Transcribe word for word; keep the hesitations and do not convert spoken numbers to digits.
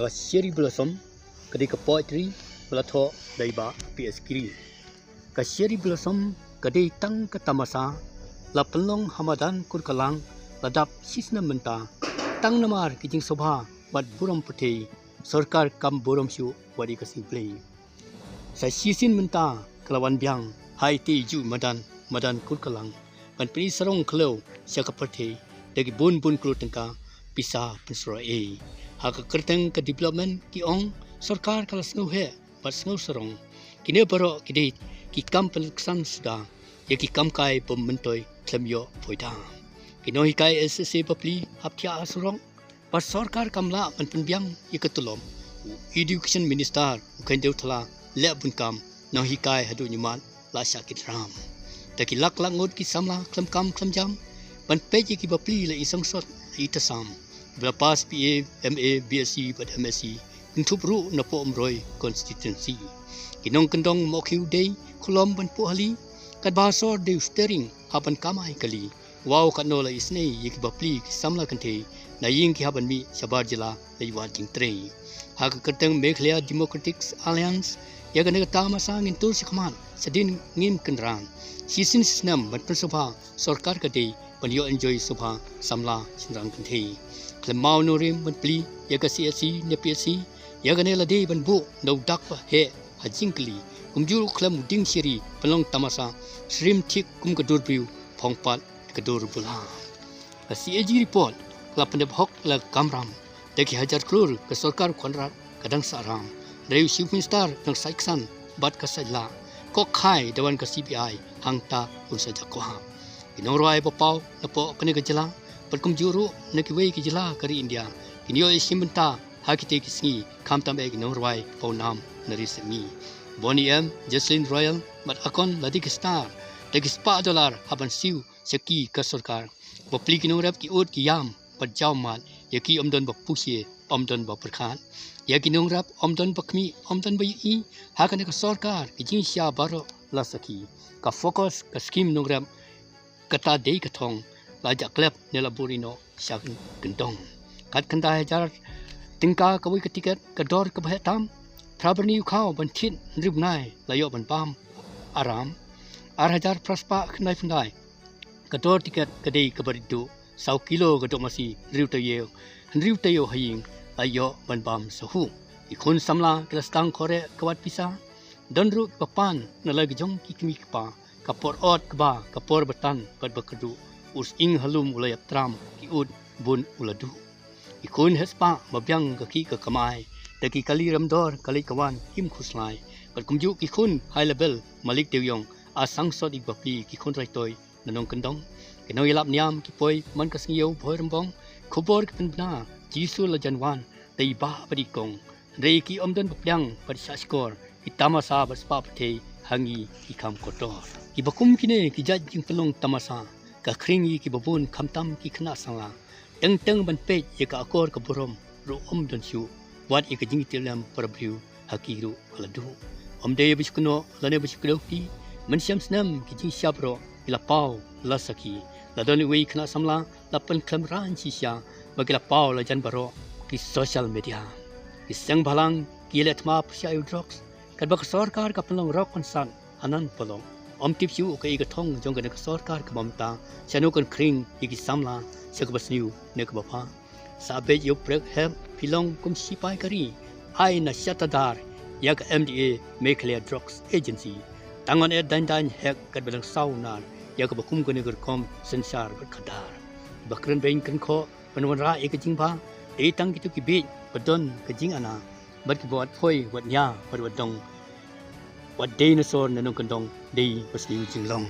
Ka Cherry Blossom ka dei ka poetry ba la thoh da i Bah P S Giri. Ka Cherry Blossom ka dei tang ka tamasa la pynlong ha madan Kurkalang la dap shisnem mynta, tang namar ki jingsngewbha bad burom pyrthei, sorkar kam burom shuh wat ïa ka sngi Blei. Sa shisien mynta ka la wan biang ha ite i juh madan, madan Kurkalang, ban pyni sarong khlaw sha ka pyrthei da ki bun bun klur tyngka pisa pynsyrwa ei. Ha ka kyrteng ka development ki ong sorkar ka la sngew heh bad sngew sarong. Kine baroh ki dei ki kam pynluksan suda ïa ki kam kai bym myntoi khlem ïoh phoida. Ki nonghikai S S A bapli hap thiah ha surok, ba sorkar kam lah ban pynbiang ïa ka tulop. U Education Minister u Khyndewthala leh bun kam, nonghikai haduh ñiumat la shah kit ram. Da ki lak lak ngut ki samla khlem kam khlem jam ban peit ïa ki bapli la i sangsot la i tasam, ba la pass B A, M A, B S C bad M S C, kynthup ruh na Poh Umroi constituency. Ki nongkyndong Mawkhiew dei khulom ban puh hali, katba sor dei u steering hap ban kamai kali. Wow, katno la isynei ïa ki bapli ki samla kynthei na ïing ki hap ban mih shabar jylla la i wad jingtrei. Ha ka kyrteng Meghalaya Democratic Alliance, ïa kane ka tamasa ngin tur shakhmat shadien ngim kynran. Shisien shisnem ban pynsngewbha sorkar ka dei ban ïoh enjoy sngewbha samla shynrang kynthei. Khlem maw nongrim ban plie ïa ka C S C ne P S C, ïa kane la dei ban buh da u dak ba heh ha jingkylli. Kumjuh khlem u dieng shiri pynlong tamasa, shrim thik kum ka dur briew, phong pat ka dur bula. Ka C A G report ka la pyndep hok la kamram. Da ki hajar klur ka sorkar Conrad ka dang sah ram. Hynrei u Chief Minister dang sait ksan bad ka sait lah. Ko khai da wan ka C B I hangta un sa jakhlia. Ki nongrwai ba paw na poh kane ka jylla bad kumjuh ruh na kiwei ki jylla ka ri India kin ïoh ïashim bynta ha kite ki sngi, khamtam eh ki nongrwai pawnam na ri Syrngi. Boney M, Jocelyn Royal bad Akon la dei ki star, da ki spah dollar hap ban siew sha ki ka sorkar. Bapli ki nongrep ki ud ki ïam bad jaw mad, ïa ki ym don ba push, ym don ba pyrkhat. Ïa ki nongrep ym don ba khmih, ym don ba ïohi. Ha kane ka sorkar ki jingshah baroh la sakhi. Ka FOCUS, ka skim nongrep, kata dei ka thong, la jah klep ne la buri noh sha kyndong. Kat khyndai hajar tyngka kawei ka tiket, ka dor kaba heh tam. Phra byrni u khaw ban thied hynriew bnai la ïoh ban bam aram. Ar hajar phra spah khyndai phew khyndai, ka dor tiket ka dei kaba rit duh, saw kilo ka dohmasi, hynriew taïew, hynriew taïew ha ïing la ïoh ban bam sahuh. Ki khun samla ki la sdang khoreh ka wad pisa. Don ruh kiba pan na la ki jong ki kmie ki kpa. Ka por ot kba, ka por ba tan bad ba kyrduh, u sying ha lum u la ïap tram, ki ud bun u la duh. Ki khun heh spah ba biang ka khih ka kamai, da ki kali remdor ka leit ka wan kim khuslai. Bad kumjuh ki khun high level, Malik Dewïong, a sangsot ïa ki bapli, ki khun raitoi na nongkyndong. Ki nongïalap niam ki poi man ka sngi ïew Bhoirymbong. Khubor ki pynbna, Jisu la jan wan da i bah bad i kong. Hynrei ki ym don ba pdiang bad shahshkor, ki tamasa bad spah pyrthei ha ngi ki kham kordor. Kiba kum kine ki jait jingpynlong tamasa, ka khring ïa kiba bun khamtam ki khynnah samla. Teng teng ban peit ïa ka akor ka burom ruh ym don shuh, wat ïa ka jingïatiplem para briew ha ki ruh ka la duh. Ym dei ba shu kynnoh lane ba shu kdew kti, mynshem snem ki jingshah baroh ki la paw la sakhi. La don iwei i khynnah samla la pynkhlem raiñ shisha ba ki la paw la jan baroh ki social media. Ki seng bhalang ki leh thma pyrshah ïa u drugs, katba ka sorkar ka pynlong rok konsat hanan polong. Ym tip shuh kaei ka thong jong kane ka sorkar ka Mamata, shano kan khring ïa ki samla sha kaba sniew ne kaba bha. Sa beit ïa u prek hep, phi long kum shipai ka ri, ai na shata dar ïa ka M D A, Meghalaya Drugs Agency. Tang wan eh daiñ daiñ hek katba dang saw nar ïa kaba kum kane ka rukom synshar bad khadar. Ba kren beiñ kren khoh ban wanrah ïa ka jingbha, dei tang kito ki bieit ba don ka jingana bad kiba wad phoi wad nia bad wad dong, wad dei na sor na nongkyndong, dei ba sniew jinglong.